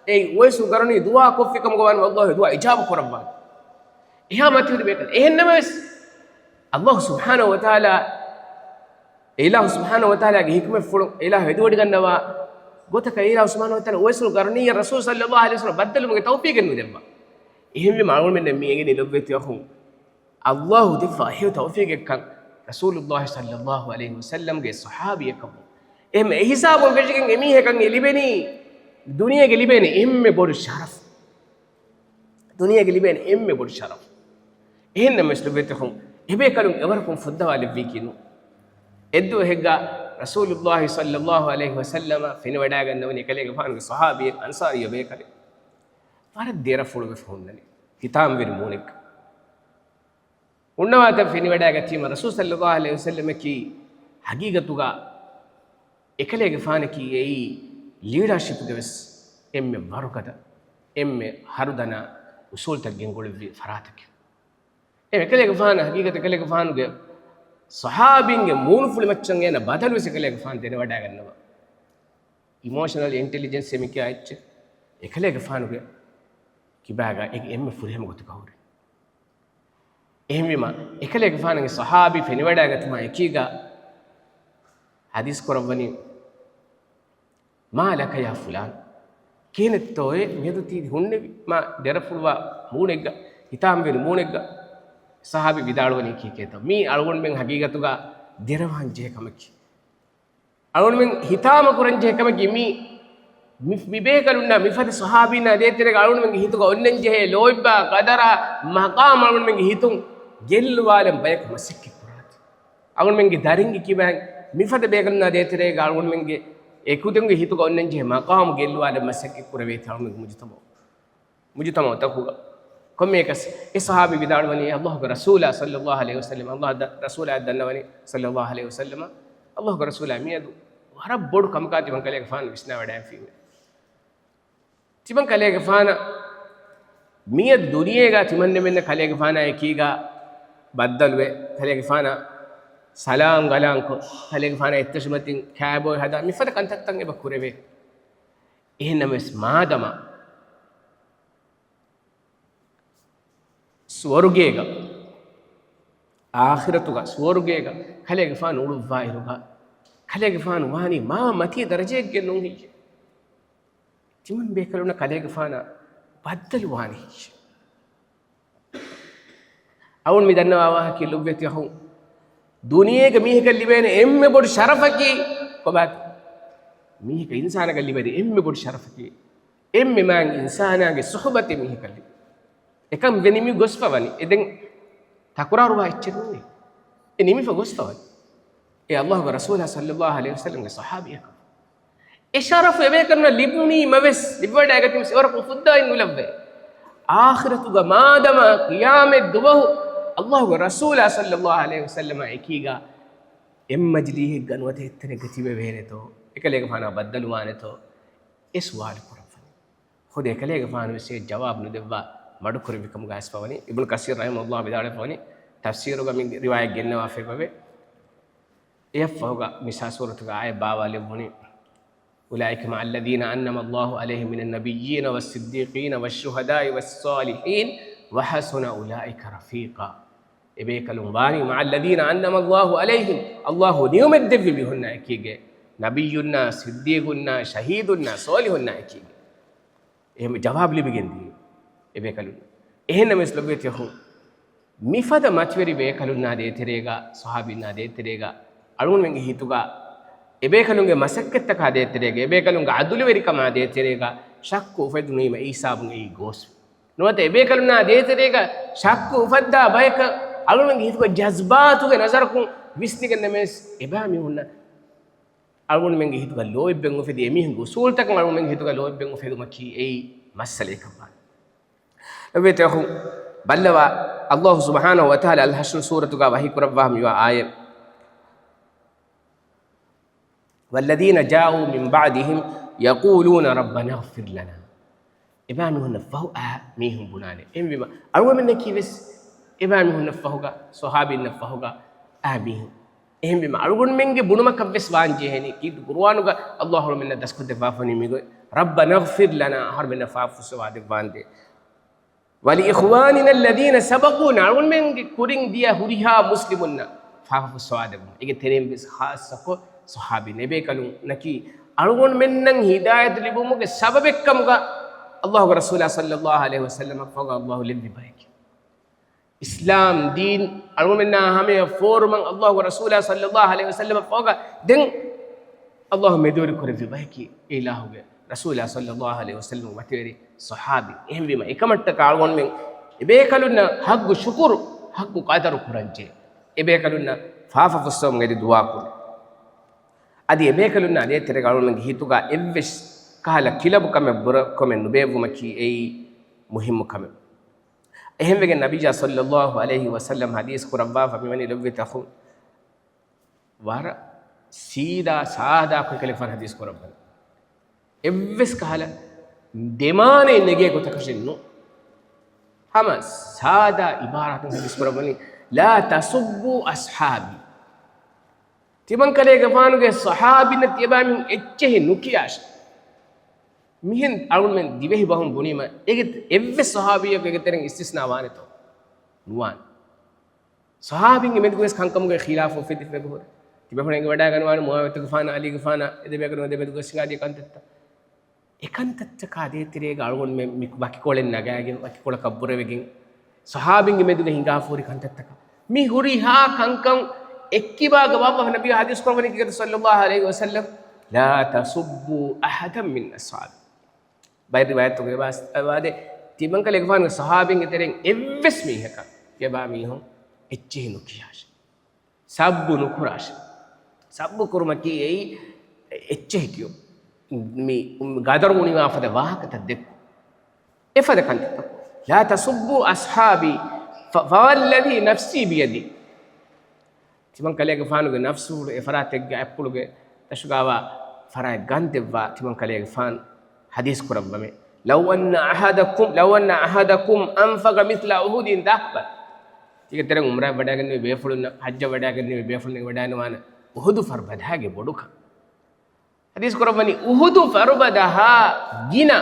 އެއީ އުވައިސުލް ޤަރުނީ ދުޢާ ކޮށްފި ކަމުގަ ވާނަމަ ﷲ ދުޢާ އިޖާބަ ކުރައްވާނެ. އެހާ މަތިވެރި ބޭކަލެއް. އެހެންނަމަވެސް، ﷲ ސުބްޙާނަހޫ ވަތަޢާލާ، އެ އިލާހު ސުބްޙާނަހޫ ވަތަޢާލާގެ ޙިކުމަތްފުޅު އެ އިލާހު ހެދިވޮޑިގަންނަވާ ގޮތަކަށް އެ އިލާހު ސުބްޙާނަހޫ ވަތަޢާލާ އުވައިސުލް ޤަރުނީއަށް ރަސޫލު ޞައްލައްލާހު ޢަލައިހި ވަސައްލަމަ ބައްދަލުވުމުގެ ތައުފީޤެއް ނުދެއްވާ. އެހެންވީމަ އަޅުގަނޑުމެންނަށް މި އެނގެނީ ލޮބުވެތި އަޚުން، ﷲ ދެއްވާ ހެޔޮ ތައުފީޤެއްކަން ރަސޫލުއްލާހި ޞައްލައްލާހު ޢަލައިހި ވަސައްލަމްގެ ޞަޙާބީއަކަށްވުން. އެހެންމެ އެ ހިސާބުން ފެށިގެން އެމީހަކަށް އެ ލިބެނީ ދުނިޔޭގެ ލިބޭނެ އެންމެ ބޮޑު ޝަރަފު. ދުނިޔޭގެ ލިބޭނެ އެންމެ ބޮޑު ޝަރަފު. އެހެންނަމަވެސް ލޮބުވެތި އަޚުން، އެބޭކަލުން އެވަރަކުން ފުއްދަވާލެއްވީކީ ނޫން. އެއްދުވަހެއްގަ ރަސޫލުއްލާހި ޞައްލައްލާހު ޢަލައިހި ވަސައްލަމަ ފެނިވަޑައިގަންނަވަނީ އެކަލޭގެފާނުގެ ޞަޙާބީއެއް، އަންޞާރީ ބޭކަލެއް. ވަރަށް ދެރަފުޅުވެފަ ހުންނަނީ. ހިތާމަވެރި މޫނެއްގަ. ހުންނަވާތަން ފެނިވަޑައިގަތީމަ ރަސޫލު ޞައްލައްލާހު ޢަލައިހި ވަސައްލަމަކީ ހަގީގަތުގަ އެކަލޭގެފާނަކީ އެއީ ލީޑަރޝިޕްގެ ވެސް އެންމެ ވަރުގަދަ، އެންމެ ހަރުދަނާ އުސޫލުތައް ގެންގުޅެއްވި ފަރާތަކެއް. އެ އެކަލޭގެފާނަށް ހަގީގަތަށް އެކަލޭގެފާނުގެ ޞަޙާބީންގެ މޫނުފުޅި މައްޗަށް އޭނަ ބަދަލުވެސް އެކަލޭގެފާނު ދެނެވަޑައިގަންނަވާ. އިމޯޝަނަލް އިންޓެލިޖެންސް އެ މިކިޔާ އެއްޗެއް އެކަލޭގެފާނުގެ ކިބާގަ އެ އެންމެ ފުރިހަމަ ގޮތަކަށް ހުރި. އެހެންވީމަ، އެކަލޭގެފާނުގެ ޞަޙާބީ ފެނިވަޑައިގަތުމާ އެކީގަ ޙަދީޘް ކުރައްވަނީ، ما لك يا فلان؟ ކިހިނެއްތޯއޭ މިއަދު ތި ހުންނެވި މާ ދެރަފުޅުވާ މޫނެއްގަ، ހިތާމަވެރި މޫނެއްގަ؟ ޞަޙާބީ ވިދާޅުވަނީ ކީކޭތޯ؟ މީ އަޅުގަނޑުމެން ހަގީގަތުގަ ދެރަވާން ޖެހޭ ކަމަކީ. އަޅުގަނޑުމެން ހިތާމަ ކުރަން ޖެހޭ ކަމަކީ މީ، މި، މި ބޭކަލުންނާ މިފަދަ ޞަޙާބީންނާ ދޭތެރޭގަ އަޅުގަނޑުމެންގެ ހިތުގަ އޮންނަން ޖެހޭ ލޯތްބާ ޤަދަރާ މަޤާމް އަޅުގަނޑުމެންގެ ހިތުން ގެއްލުވާލަން ބަޔަކު މަސައްކަތް ކުރާތި. އަޅުގަނޑުމެންގެ ދަރިންގެ ކިބައިން މިފަދަ ބޭކަލުންނާ ދޭތެރޭގަ އަޅުގަނޑުމެންގެ އެކުދިންގެ ހިތުގަ އޮންނަން ޖެހޭ މަޤާމް ގެއްލުވާލަން މަސައްކަތް ކުރެވޭތީ އަޅުގަނޑުމެންގެ މުޖުތަމަޢު. މުޖުތަމަޢުތަކުގަ ކޮންމެއަކަސް އެ ޞަޙާބީ ވިދާޅުވަނީ، ﷲގެ ރަސޫލާ ޞައްލައްލާހު ޢަލައިހި ވަސައްލަމަ، ﷲ ދަ-، ރަސޫލާ ދަންނަވަނީ ޞައްލައްލާހު ޢަލައިހި ވަސައްލަމަ، ﷲގެ ރަސޫލާ މިއަދު ވަރަށް ބޮޑު ކަމަކާ ތިމަން ކަލޭގެފާނު ވިސްނާވަޑައިފިއެވެ. ތިމަން ކަލޭގެފާނަށް މިއަދު ދުނިޔޭގަ ތިމަންނަމެންނަށް ކަލޭގެފާނާ އެކީގަ ބައްދަލުވެ، ކަލޭގެފާނަށް ސަލާމް ގަލާންކޮށް، ކަލޭގެފާނާ އެއްތަށުމަތިން ކާބޯއެއް ހަދާ، މިފަދަ ކަންތައްތައް އެބަ ކުރެވޭ. އެހެންނަމަވެސް މާދަމާ ސުވަރުގޭގަ އާޚިރަތުގަ ސުވަރުގޭގަ ކަލޭގެފާނު އުޅުއްވާއިރުގަ ކަލޭގެފާނު ވާނީ މާ މަތީ ދަރަޖައެއްގެ ނޫން ހެއްޔޭ؟ ތިމަން ބޭކަލުންނަށް ކަލޭގެފާނަށް ބައްދަލުވާނީ ހެއްޔޭ؟ އަޅުން މި ދަންނަވާ ވާހަކަ ލޮބުވެތި އަޚުން. ދުނިޔޭގަ މީހަކަށް ލިބޭނެ އެންމެ ބޮޑު ޝަރަފަކީ ކޮބާތަ؟ މީހަކަށް އިންސާނަކަށް ލިބޭނެ އެންމެ ބޮޑު ޝަރަފަކީ އެންމެ މާތް އިންސާނާގެ ސުހުބަތެއް މީހަކަށް ލިބުން. އެކަން ވެ ނިމި ގޮސްފަ ވަނީ. އެ ދެން ތަކުރާރުވާ އެއްޗެއް ނޫނޭ. އެ ނިމިފަ ގޮސްފަ ވަނީ. އެ އައްލާހުގެ ރަސޫލާ ޞައްލައްލާހު ޢަލައިހި ވަސައްލަމްގެ ޞަޙާބީއަކަށް. އެ ޝަރަފު އެބޭކަލުންނަށް ލިބުނީމަވެސް، ލިބިވަޑައިގަތީމަވެސް، އެވަރަކު އުފުއްދާއިން ނުލައްވައޭ. އާޚިރަތުގަ މާދަމާ ޤިޔާމަތް ދުވަހު އައްލާހުގެ ރަސޫލާ ޞައްލައްލާހު ޢަލައިހި ވަސައްލަމާ އެކީގަ އެއް މަޖިލީހެއްގަ ނުވަތަ އެތަނެއްގަ ތިބެވޭނެތޯ؟ އެކަލޭގެފާނާ ބައްދަލުވާނެތޯ؟ އެ ސުވާލު ކުރައްވަނީ. ޚުދު އެކަލޭގެފާނުވެސް އެ ޖަވާބު ނުދެއްވާ މަޑުކުރެއްވި ކަމުގަ އައިސްފަވަނީ. އިބްނު ކަސީރު ރަޙިމަހުﷲ ވިދާޅުވެފަވަނީ، ތަފްސީރުގަ މި ރިވާޔަތް ގެންނަވާފައިވޭ. އެއަށްފަހުގަ މި ސާސޫރަތުގެ އާޔަތް ބާވާލެއްވުނީ، أولئك مع الذين أنعم الله عليهم من النبيين والصديقين والشهداء والصالحين وحسن أولئك رفيقا. އެބޭކަލުން ވާނީ مع الذين أنعم الله عليهم، އައްލާހު ނިޢުމަތް ދެއްވި މީހުންނާ އެކީގަ، ނަބިއްޔުންނާ، ޞިއްދީޤުންނާ، ޝަހީދުންނާ، ޞާލިޙުންނާ އެކީގަ. އެހެން ޖަވާބު ލިބިގެން ދިޔަ އެބޭކަލުން. އެހެންނަމަވެސް ލޮބުވެތި އަޚުން، މިފަދަ މަތިވެރި ބޭކަލުންނާ ދޭތެރޭގަ، ޞަޙާބީންނާ ދޭތެރޭގަ، އަޅުގަނޑުމެންގެ ހިތުގަ އެބޭކަލުންގެ މަސައްކަތްތަކާ ދޭތެރޭގަ، އެބޭކަލުންގެ ޢަދުލުވެރިކަމާ ދޭތެރޭގަ ޝައްކު އުފެދުނުވީމަ އެ ހިސާބުން އެއީ ގޯސްވި. ނުވަތަ އެބޭކަލުންނާ ދޭތެރޭގަ ޝައްކު އުފައްދާ ބަޔަކަށް އަޅުގަނޑުމެންގެ ހިތުގަ ޖަޒްބާތުގެ ނަޒަރަކުން ވިސްނިގެންނަމަވެސް އެބައިމީހުންނަށް އަޅުގަނޑުމެންގެ ހިތުގަ ލޯތްބެއް އުފެދި، އެމީހުންގެ އުސޫލުތަކަށް އަޅުގަނޑުމެންގެ ހިތުގަ ލޯތްބެއް އުފެދުމަކީ އެއީ މައްސަލައެއްކަން ވާނެ. ލޮބުވެތި އަޚުން، ބައްލަވާ، އައްލާހު ސުބްޙާނަހު ވަތަޢާލާ އަލްޙަޝްރު ސޫރަތުގަ ވަޙީ ކުރައްވާ މިވާ އާޔަތް، والذين جاءوا من بعدهم يقولون ربنا اغفر لنا. އެބައިމީހުންނަށްފަހު އައި މީހުން ބުނާނެ. އެހެންވީމަ، އަޅުގަނޑުމެންނަކީވެސް އެބައިމީހުންނަށްފަހުގަ، ޞަޙާބީންނަށްފަހުގަ އައި މީހުން. އެހެންވީމަ، އަޅުގަނޑުމެންގެ ބުނުމަކަށްވެސް ވާންޖެހޭނީ، ކީރިތި ޤުރުއާނުގަ އައްލާހު އަޅުމެންނަށް ދަސްކޮށްދެއްވާފަވަނީ މިގޮތް، ربنا اغفر لنا، އަހަރުމެންނަށް ފާފަފުއްސަވާދެއްވާނދޭ. ولإخواننا الذين سبقونا، އަޅުގަނޑުމެންގެ ކުރިން ދިޔަ ހުރިހާ މުސްލިމުންނަށް ފާފަފުއްސަވާދެއްވުން. އޭގެ ތެރެއިން ވެސް ޚާއްޞަކޮށް ޞަޙާބީން. އެބޭކަލުންނަކީ އަޅުގަނޑުމެންނަށް ހިދާޔަތު ލިބުމުގެ ސަބަބެއްކަމުގަ އައްލާހުގެ ރަސޫލާ ޞައްލައްލާހު ޢަލައިހި ވަސައްލަމަށްފަހުގަ އައްލާހު ލެއްވި ބަޔަކީ. އިސްލާމް ދީން އަޅުގަނޑުމެންނާ ހަމަޔަށް ފޯރުމަށް އައްލާހުގެ ރަސޫލާ ޞައްލައްލާހު ޢަލައިހި ވަސައްލަމަށްފަހުގަ ދެން އައްލާހު މެދުވެރި ކުރެއްވި ބަޔަކީ އެ އިލާހުގެ ރަސޫލާ ޞައްލައްލާހު ޢަލައިހި ވަސައްލަމް ވަތިވެރި ޞަޙާބީ. އެހެންވީމަ، އެކަމަށްޓަކާ އަޅުގަނޑުމެން އެބޭކަލުންނަށް ޙައްޤު ޝުކުރު، ޙައްޤު ޤަދަރު ކުރަންޖެހޭ. އެބޭކަލުންނަށް ފާފަ ފުއްސަވަމުން އެދި ދުޢާ ކުރުން. އަދި އެބޭކަލުންނާ ދޭތެރޭގަ އަޅުގަނޑުމެންގެ ހިތުގަ އެއްވެސް ކަހަލަ ކިލަބު ކަމެއް ބުރަކޮމެއް ނުބޭއްވުމަކީ އެއީ މުހިއްމު ކަމެއް. އެހެންވެގެން ނަބިއްޔާ ޞައްލައްލާހު ޢަލައިހި ވަސައްލަމް ޙަދީޘް ކުރައްވާފަ މިވަނީ ލޮބުވެތި އަޚުން، ވަރަށް ސީދާ ސާދާ ކޮންކަލެއް ފަހަރު ޙަދީޘް ކުރައްވަނީ. އެއްވެސް ކަހަލަ ދެމާނައެއް ނެގޭ ގޮތަކަށެއް ނޫން. ހަމަ ސާދާ އިބާރާތުން ޙަދީޘް ކުރައްވަނީ، لا تسبوا أصحابي. ތިމަންކަލޭގެފާނުގެ ޞަޙާބީންނަށް ތިޔަބައިމީހުން އެއްޗެހި ނުކިޔާށޭ. މިހެން އަޅުގަނޑުމެން ދިވެހި ބަހުން ބުނީމަ، އޭގެ އެއްވެސް ޞަޙާބީއަކު އޭގެ ތެރެއިން އިސްތިސްނާ ވާނެތޯ؟ ނުވާނެ. ޞަޙާބީންގެ މެދުގަވެސް ކަންކަމުގައި ޚިލާފު އުފެދިފަ އެބަހުރި. ތިބޭފުޅުން އެނގިވަޑައިގަންނަވާނެ މުޢާވިޔަތުގެފާނާ ޢަލީގެފާނާ އެ ދެބޭކަލުން އެ ދެމެދުގަ ހިނގާދިޔަ ކަންތައްތައް. އެ ކަންތައްތަކާ ދޭތެރޭގަ އަޅުގަނޑުމެން މި ވަކިކޮޅެއް ނަގާގެން، ވަކިކޮޅަކަށް ބުރެވިގެން، ޞަޙާބީންގެ މެދުގަ ހިނގާފަ ހުރި ކަންތައްތަކަށް މި ހުރިހާ ކަންކަން އެއްކިބާގަ ވާފަ ނަބީ ޙަދީޘް ކުރައްވަނީ ކީކޭތަ ޞައްލައްލާހު ޢަލައިހި ވަސައްލަމް؟ لا تسبوا أحدا من أصحابي. ބައެއް ރިވާޔަތުގައި ވާސް-، ވާދެ، ތިމަންކަލޭގެފާނުގެ ޞަޙާބީންގެ ތެރެއިން އެއްވެސް މީހަކަށް ތިޔަބައިމީހުން އެއްޗެހި ނުކިޔާށޭ. ސައްބު ނުކުރާށޭ. ސައްބު ކުރުމަކީ އެއީ އެއްޗެހި ކިޔުން. މި ގަދަރު އުނިވާ ފަދަ ވާހަކަތައް ދެއްކުން. އެފަދަ ކަންތައްތަކުން. لا تسبوا أصحابي ف-، فوالذي نفسي بيده. ތިމަންކަލޭގެފާނުގެ ނަފްސު އެފަރާތެއްގެ އަތްޕުޅުގެ ތަށުގައިވާ ފަރާތް ގަންދެއްވާ ތިމަންކަލޭގެފާނު ޙަދީޘް ކުރައްވަމޭ. لو أن أحدكم، لو أن أحدكم أنفق مثل أحد ذهبا. ތިގެ ތެރެ ޢުމްރާ ވަޑައިގެންނެވި ބޭފުޅުންނަށް، ޙައްޖަށް ވަޑައިގެންނެވި ބޭފުޅުން ވަޑައިނުވާނެ އުޙުދު ފަރުބަދައިގެ ބޮޑުކަން. ޙަދީޘް ކުރައްވަނީ އުޙުދު ފަރުބަދަހާ ގިނަ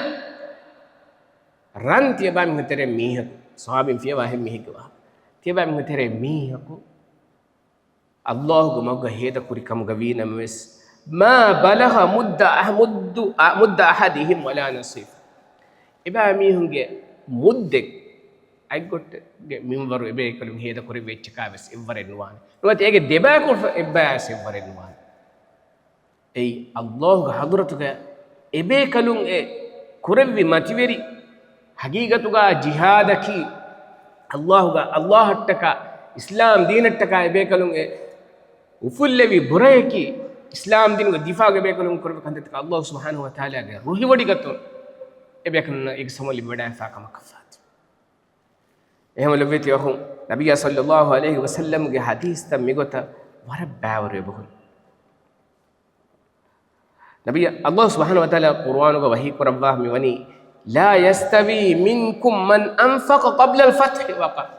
ރަން ތިޔަބައިމީހުން ތެރެ މީހަކު، ޞަޙާބީން ފިޔަވާ އެހެން މީހެއްގެ ވާހަކަ. ތިޔަބައިމީހުން ތެރެ މީހަކު ﷲގެ މަގުގަ ހޭދަކުރި ކަމުގަ ވީނަމަވެސް، ما بلغ مد أح-، مد، مد أحدهم ولا نصيفه. އެބައިމީހުންގެ މުއްދެއް، އަތްގޮށްޓެއްގެ މިންވަރު އެބޭކަލުން ހޭދަކުރެއްވި އެއްޗަކާވެސް އެއްވަރެއް ނުވާނެ. ނުވަތަ އޭގެ ދެބައިކުޅަ އެއްބައިވެސް އެއްވަރެއް ނުވާނެ. އެއީ ﷲގެ ޙަޟްރަތުގަ އެބޭކަލުން އެ ކުރެއްވި މަތިވެރި ޙަޤީޤަތުގަ ޖިހާދަކީ، ﷲގަ، ﷲއަށްޓަކާ، އިސްލާމް ދީނަށްޓަކާ އެބޭކަލުން އެ އުފުއްލެވި ބުރަޔަކީ، އިސްލާމް ދީނުގެ ދިފާޢުގަ އެބޭކަލުން ކުރެއްވި ކަންތައްތަކަށް ﷲ ސުބްޙާނަހޫ ވަތަޢާލާގެ ރުހިވޮޑިގަތުން އެބޭކަލުންނަށް އޭގެ ސަމަވް ލިބިވަޑައިފާ ކަމަކަށްފާތި. އެހެންވެ ލޮބުވެތި އަޚުން، ނަބިއްޔާ ޞައްލައްލާހު ޢަލައިހި ވަސައްލަމްގެ ޙަދީޘްތައް މިގޮތަށް ވަރަށް ބައިވަރު އެބަހުރި. ނަބިއްޔާ، ﷲ ސުބްޙާނަހޫ ވަތަޢާލާ ޤުރުއާނުގަ ވަޙީ ކުރައްވާ މިވަނީ، لا يستوي منكم من أنفق قبل الفتح وق-،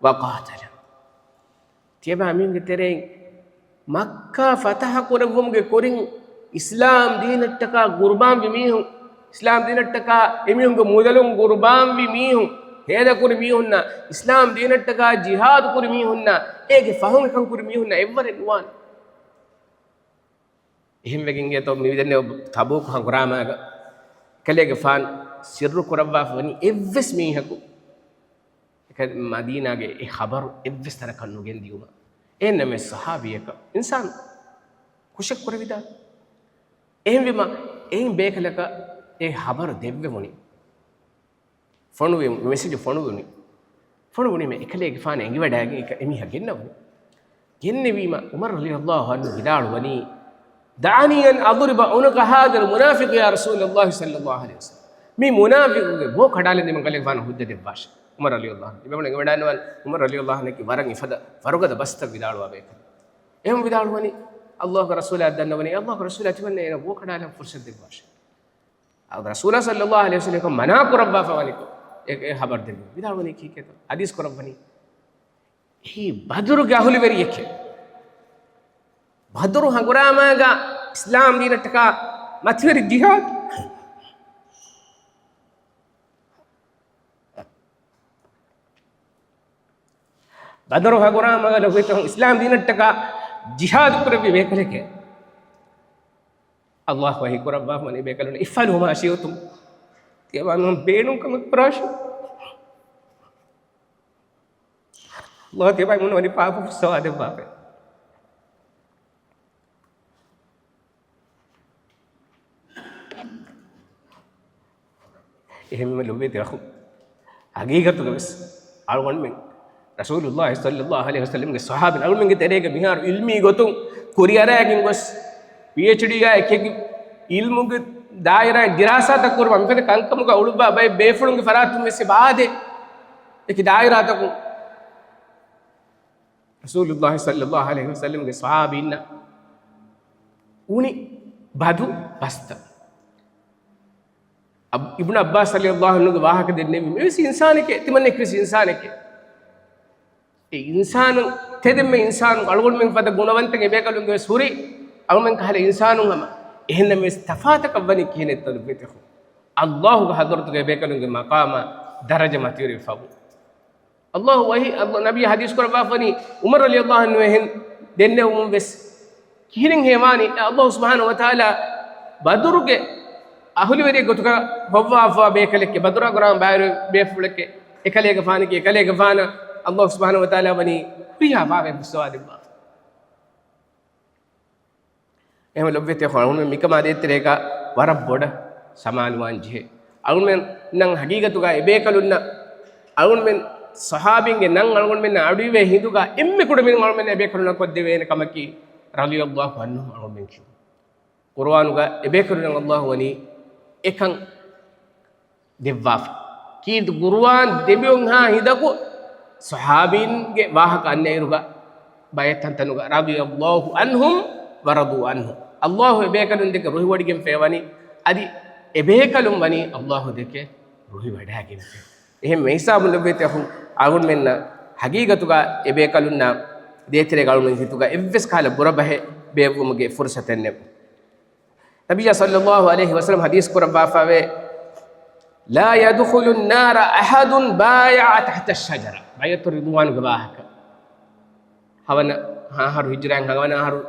وقاتل. ތިޔަބައިމީހުންގެ ތެރެއިން މައްކާ ފަތަޙަ ކުރެއްވުމުގެ ކުރިން އިސްލާމް ދީނަށްޓަކާ ޤުރުބާންވި މީހުން، އިސްލާމް ދީނަށްޓަކާ އެމީހުންގެ މުދަލުން ޤުރުބާންވި މީހުން، ހޭދަކުރި މީހުންނާ، އިސްލާމް ދީނަށްޓަކާ ޖިހާދު ކުރި މީހުންނާ، އޭގެ ފަހުން އެކަން ކުރި މީހުންނާ އެއްވަރެއް ނުވާނެ. އެހެންވެގެން އެތޯ މި ދެންނެވި ތަބޫކު ހަނގުރާމާގަ އެކަލޭގެފާނު ސިއްރު ކުރައްވާފަ ވަނީ އެއްވެސް މީހަކު އެކަ-، މަދީނާގެ އެ ޚަބަރު އެއްވެސް ތަނަކަށް ނުގެންދިޔުމަށް. އެހެންނަމަވެސް ޞަޙާބީއަކަށް އިންސާނު ކުށެއް ކުރެވިދާނެ. އެހެންވީމަ އެއިން ބޭކަލަކަށް އެ ޚަބަރު ދެއްވެވުނީ. ފޮނުވި-، މެސެޖު ފޮނުވުނީ. ފޮނުވުނީމަ އެކަލޭގެފާނަށް އެނގިވަޑައިގެން އެ-، އެމީހާ ގެންނަވަނީ. ގެންނެވީމަ ޢުމަރު ރަޟިޔަﷲ ޢަންހު ވިދާޅުވަނީ، دعني أن أضرب عنق هذا المنافق يا رسول الله صلى الله عليه وسلم. މި މުނާފިޤުގެ ބޯ ކަޑާލަން ދީމަ ކަލޭގެފާނަށް ހުއްދަ ދެއްވާށޭ. ޢުމަރު ރަޟިޔަﷲ ޢަންހު. އެބަ އެނގިވަޑައިގަންނަވާނެ ޢުމަރު ރަޟިޔަﷲ ޢަންހު ވަރަށް އެފަދަ ވަރުގަދަ ބަސްތައް ވިދާޅުވާ ބޭކަލެއް. އެހެން ވިދާޅުވަނީ، ﷲގެ ރަސޫލާ ދަންނަވަނީ، ﷲގެ ރަސޫލާ ތިމަންނަ އޭނަ ބޯ ކަޑާލަން ފުރުޞަތު ދެއްވާށޭ. އަދި ރަސޫލާ ޞައްލައްލާހު ޢަލައިހި ވަސައްލަމަ މަނާ ކުރައްވާފަ ވަނިކޮށް، އެ، އެ ޚަބަރު ދެއްވި. ވިދާޅުވަނީ ކީކޭތޯ؟ ޙަދީޘް ކުރައްވަނީ، އެއީ ބަދުރުގެ އަހުލުވެރިއެކޭ. ބަދުރު ހަނގުރާމާގަ އިސްލާމް ދީނަށްޓަކާ މަތިވެރި ޖިހާދު. ބަދުރު ހަނގުރާމަގަ ލޮބުވެތި އަޚުން އިސްލާމް ދީނަށްޓަކާ ޖިހާދު ކުރެއްވި ބޭކަލެކޭ. ﷲ ވަޙީ ކުރައްވާފަ ވަނީ ބޭކަލުން، افعلوا ما شئتم. ތިޔަބައިމީހުން ބޭނުން ކަމެއް ކުރާށޭ. ﷲ ތިޔަބައިމީހުން ވަނީ ފާފަ ފުއްސަވާ ދެއްވާފަ. އެހެންވީމަ ލޮބުވެތި އަޚުން، ޙަޤީޤަތުގަވެސް އަޅުގަނޑުމެން ރަސޫލުﷲ ޞައްލައްލާހު ޢަލައިހި ވަސައްލަމްގެ ޞަޙާބީން އަޅުގަނޑުމެންގެ ތެރޭގަ މިހާރު ޢިލްމީ ގޮތުން ކުރިއަރައިގެން ގޮސް، ޕީއެޗްޑީގަ އެކި ޢިލްމުގެ ދާއިރާއެއް ދިރާސާތައް ކުރުމަށް މިފަދަ ކަންކަމުގަ އުޅުއްވާ ބައެއް ބޭފުޅުންގެ ފަރާތުން ވެސް އެބަ އާދޭ. އެކި ދާއިރާތަކުން ރަސޫލުﷲ ޞައްލައްލާހު ޢަލައިހި ވަސައްލަމްގެ ޞަޙާބީންނަށް އުނި ބަދު ބަސްތައް. އަބް-، އިބްނު ޢައްބާސް ރަޟިޔަﷲ ޢަންހުގެ ވާހަކަ ދެންނެވީ، މިވެސް އިންސާނެކޭ، ތިމަންނެކެވެސް އިންސާނެކޭ. އެ އިންސާނުން، ތެދެއްމެ އިންސާނުން އަޅުގަނޑުމެން ފަދަ ގުނަވަންތައް އެބޭކަލުންގެ ވެސް ހުރި، އަޅުމެން ކަހަލަ އިންސާނުން ހަމަ. އެހެންނަމަވެސް ތަފާތަކަށް ވަނީ ކިހިނެއްތޯ ލޮބުވެތި އަޚުން؟ ﷲގެ ޙަޟްރަތުގަ އެބޭކަލުންގެ މަޤާމާ ދަރަޖަ މަތިވެރިވެފަ ވުން. ﷲ ވަޙީ، ﷲ ނަބީ ޙަދީޘް ކުރައްވާފަ ވަނީ ޢުމަރު ރަޟިޔަﷲ ޢަންހު އެހެން ދެންނެވުމުން ވެސް ކިހިނެއް ހޭވާނީ؟ ﷲ ސުބްޙާނަހޫ ވަތަޢާލާ ބަދުރުގެ އަހުލުވެރިއެއް ގޮތުގަ ހޮވާފަ ބޭކަލެކޭ، ބަދުރާ ގުރާން ބައިވެރި ބޭފުޅެކޭ، އެކަލޭގެފާނަކީ، އެކަލޭގެފާނަށް ﷲ ސުބްޙާނަހޫ ވަތަޢާލާ ވަނީ ހުރިހާ ފާފައެއް ފުއްސަވާ ދެއްވާފަ. އެހެން ލޮބުވެތި އަޚުން، އަޅުގަނޑުމެން މިކަމާ ދޭތެރޭގަ ވަރަށް ބޮޑަށް ސަމާލުވާން ޖެހޭ. އަޅުގަނޑުމެންނަށް ޙަޤީޤަތުގަ އެބޭކަލުންނަށް، އަޅުގަނޑުމެން ޞަޙާބީންގެ ނަން އަޅުގަނޑުމެންނަށް އަޑުއިވޭ ހިނދުގަ އެންމެ ކުޑަމިނުން އަޅުގަނޑުމެން އެބޭކަލުންނަށް ކޮށްދެވޭނެ ކަމަކީ ރަޟިޔަﷲ ޢަންހު އަޅުގަނޑުމެން ކިޔުން. ޤުރުއާނުގަ އެބޭކަލުންނަށް ﷲ ވަނީ އެކަން ދެއްވާފަ. ކީރިތި ޤުރުއާން ދެމިއޮންހާ ހިނދަކު ޞަޙާބީންގެ ވާހަކަ އަންނައިރުގަ ބައެއް ތަންތަނުގަ رضي الله عنهم ورضوا عنه. ﷲ އެބޭކަލުން ދެކެ ރުހިވޮޑިގެންފައި ވަނީ، އަދި އެބޭކަލުން ވަނީ ﷲ ދެކެ ރުހިވަޑައިގެންފައި. އެހެން މިހިސާބުން ލޮބުވެތި އަޚުން، އަޅުގަނޑުމެންނަށް ޙަޤީޤަތުގަ އެބޭކަލުންނާ ދޭތެރޭގަ އަޅުގަނޑުމެން ހިތުގަ އެއްވެސް ކަހަލަ ބުރަ ބަހެއް ބޭއްވުމުގެ ފުރުޞަތެއް ނެތް. ނަބިއްޔާ ޞައްލައްލާހު ޢަލައިހި ވަސައްލަމަ ޙަދީޘް ކުރައްވާފައިވޭ، لا يدخل النار أحد بايع تحت الشجرة. ބައިޢަތު ރިޟްވާނުގެ ވާހަކަ. ހަވަނަ އަހަރު ހިޖުރާއިން ހަވަނަ އަހަރު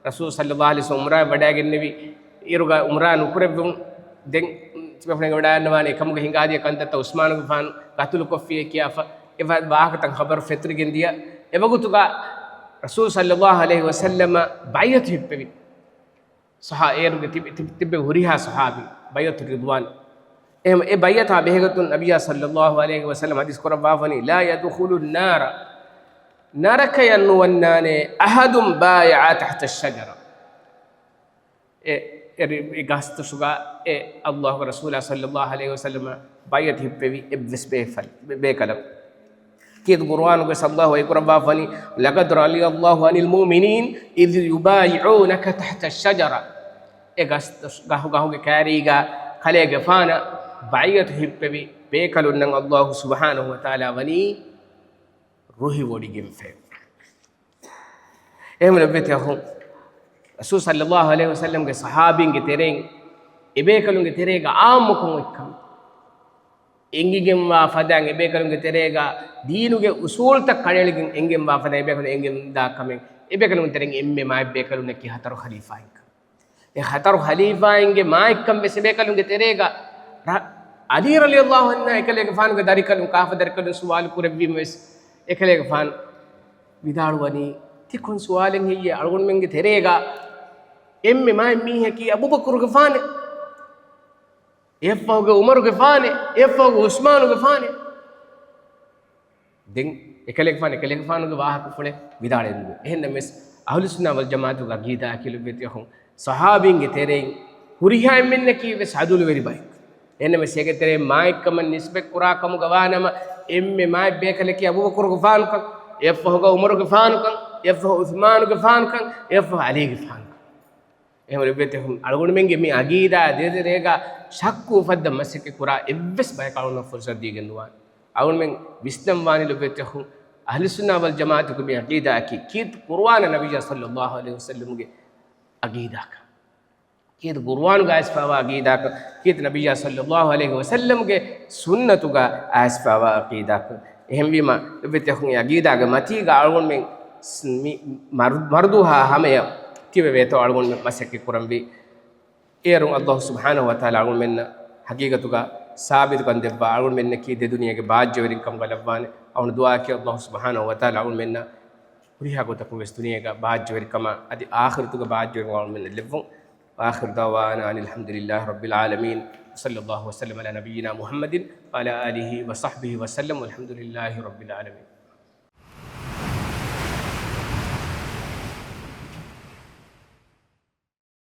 ރަސޫލު ޞައްލައްލާހު ޢަލައިހި ވަސައްލަމަ އުމްރާ ވަޑައިގެންނެވި އިރުގަ އުމްރާ ނުކުރެއްވުން. ދެން ތިބޭފުޅުން ވަޑައިގަންނަވާނެ އެކަމުގެ ހިނގާދިޔަ ކަންތައްތައް ޢުސްމާނުގެފާނު ޤަތުލުކޮށްފިއޭ ކިޔާފަ އެ ވާހަކަތައް ޚަބަރު ފެތުރިގެން ދިޔަ. އެވަގުތުގަ ރަސޫލު ޞައްލައްލާހު ޢަލައިހި ވަސައްލަމަ ބައިޢަތު ހިއްޕެވި. ޞަޙާ އޭރުގެ ތިބި، ތިބި، ތިބި ހުރިހާ ޞަޙާބީ ބައިޢަތު ރިޟްވާން. އެހެން އެ ބައިޢަތާ ބެހޭގޮތުން ނަބިއްޔާ ޞައްލައްލާހު ޢަލައިހި ވަސައްލަމަ ޙަދީޘް ކުރައްވާފަނީ، "ލާ ޔަދުޚުލު ނާރަ، ނަރަކަޔަށް ނުވަންނާނެ، އަޙަދުން ބާޔަޢަ ތަޙްތަ ޝަޖަރަ." އެ، އެ ރި-، އެ ގަސްތަށުގަ އެ އައްލާހުގެ ރަސޫލާ ޞައްލައްލާހު ޢަލައިހި ވަސައްލަމަ ބައިޢަތު ހިއްޕެވި އެއްވެސް ބޭފަލް-، ބޭ-، ބޭކަލަކު. ކީރިތި ޤުރުއާނުގަ ﷲ ވަޙީ ކުރައްވާފަނީ، "لَقَدْ رَضِيَ اللَّهُ عَنِ الْمُؤْمِنِينَ إِذْ يُبَايِعُونَكَ تَحْتَ الشَّجَرَةِ." އެ ގަސް-، ގަހު-، ގަހުގެ ކާރީގަ ކަލޭގެފާނަށް ބައިޢަތު ހިއްޕެވި ބޭކަލުންނަށް ﷲ ސުބްޙާނަހު ވަތަޢާލާ ވަނީ ރުހިވޮޑިގެންފައެވެ. އެހެންވެ ލޮބުވެތި އަޚުން، ރަސޫލު ޞައްލައްލާހު ޢަލައިހި ވަސައްލަމްގެ ޞަޙާބީންގެ ތެރެއިން އެބޭކަލުންގެ ތެރޭގަ ޢާއްމުކޮށް އޮތްކަމެއް، އެނގިގެންވާ ފަދައިން އެބޭކަލުންގެ ތެރޭގަ ދީނުގެ އުޞޫލުތައް ކަޅިއަޅިގެން އެނގިގެންވާ ފަދައިން އެބޭކަލުން އެނގިގެންދާ ކަމެއް، އެބޭކަލުންގެ ތެރެއިން އެންމެ މާތް ބޭކަލުންނަކީ ހަތަރު ޚަލީފާއިން. އެ ހަތަރު ޚަލީފާއިންގެ މާތްކަން ވެސް އެބޭކަލުންގެ ތެރޭގަ ރަ-، ޢަލީ ރަޟިޔަﷲ ޢަންހު އެކަލޭގެފާނުގެ ދަރިކަލުން، ކާފަ ދަރިކަލުން ސުވާލު ކުރެއްވީމަ ވެސް އެކަލޭގެފާނު ވިދާޅުވަނީ، ތި ކޮން ސުވާލެއް ހެއްޔޭ؟ އަޅުގަނޑުމެންގެ ތެރޭގަ އެންމެ މާތް މީހަކީ އަބޫބަކުރުގެފާނެ، އެއަށްފަހުގެ ޢުމަރުގެފާނެ، އެއަށްފަހުގެ ޢުސްމާނުގެފާނެ. ދެން އެކަލޭގެފާނު، އެކަލޭގެފާނުގެ ވާހަކަފުޅެއް ވިދާޅެއް ނުވޭ. އެހެންނަމަވެސް، އަހުލުއްސުންނާ ވަލްޖަމާޢަތުގެ ޢަޤީދާއަކީ ލޮބުވެތި އަޚުން، ޞަޙާބީންގެ ތެރެއިން ހުރިހާ އެންމެންނަކީ ވެސް ޢަދުލުވެރި ބައެއް. އެހެންނަމަވެސް، އޭގެ ތެރެއިން މާތްކަމަށް ނިސްބަތް ކުރާ ކަމުގަ ވާނަމަ، އެންމެ މާތް ބޭކަލަކީ އަބޫބަކުރުގެފާނުކަން، އެއަށްފަހުގަ ޢުމަރުގެފާނުކަން، އެއަށްފަހު ޢުސްމާނުގެފާނުކަން، އެއަށްފަހު ޢަލީގެފާނުކަން. އެހެންވެ ލޮބުވެތި އަޚުން، އަޅުގަނޑުމެންގެ މި ޢަޤީދާ ދޭތެރޭގަ ޝައްކު އުފައްދަން މަސައްކަތް ކުރާ އެއްވެސް ބަޔަކަށް އަޅުގަނޑަށް ފުރުޞަތު ދީގެން ނުވާނެ. އަޅުގަނޑުމެން ވިސްނަން ވާނީ ލޮބުވެތި އަޚުން، އަހްލުއްސުންނާ ވަލްޖަމާޢަތުގެ މި ޢަޤީދާއަކީ ކީރިތި ޤުރުއާނާ ނަބިއްޔާ ޞައްލައްލާހު ޢަލައިހި ވަސައްލަމްގެ ޢަޤީދާކަން. ކީރިތި ޤުރުއާނުގަ އައިސްފައިވާ ޢަޤީދާކަން، ކީރިތި ނަބިއްޔާ ޞައްލައްލާހު ޢަލައިހި ވަސައްލަމްގެ ސުންނަތުގަ އައިސްފައިވާ ޢަޤީދާކަން. އެހެންވީމަ، ލޮބުވެތި އަޚުން، އެ ޢަޤީދާގެ މަތީގަ އަޅުގަނޑުމެން ސް-، މި މަރު-، މަރުދޫހާ ހަމަޔަށް ތިބެވޭތޯ އަޅުގަނޑުމެން މަސައްކަތް ކުރަންވީ. އޭރުން ﷲ ސުބްޙާނަހު ވަތަޢާލާ އަޅުގަނޑުމެންނަށް ޙަޤީޤަތުގަ ސާބިތުކަން ދެއްވާ، އަޅުގަނޑުމެންނަކީ ދެދުނިޔޭގެ ބާއްޖަވެރިން ކަމުގަ ލައްވާނެ. އަޅުގަނޑު ދުޢާއަކީ ﷲ ސުބްޙާނަހު ވަތަޢާލާ އަޅުގަނޑުމެންނަށް ހުރިހާ ގޮތަކުން ވެސް ދުނިޔޭގަ ބާއްޖަވެރިކަމާ އަދި އާޚިރަތުގަ ބާއްޖަވެރިކަމާ އަޅުގަނޑުމެންނަށް ލެއްވުން. وآخر دعوانا أن الحمد لله رب العالمين. وصلى الله وسلم على نبينا محمد وعلى آله وصحبه وسلم. والحمد لله رب العالمين.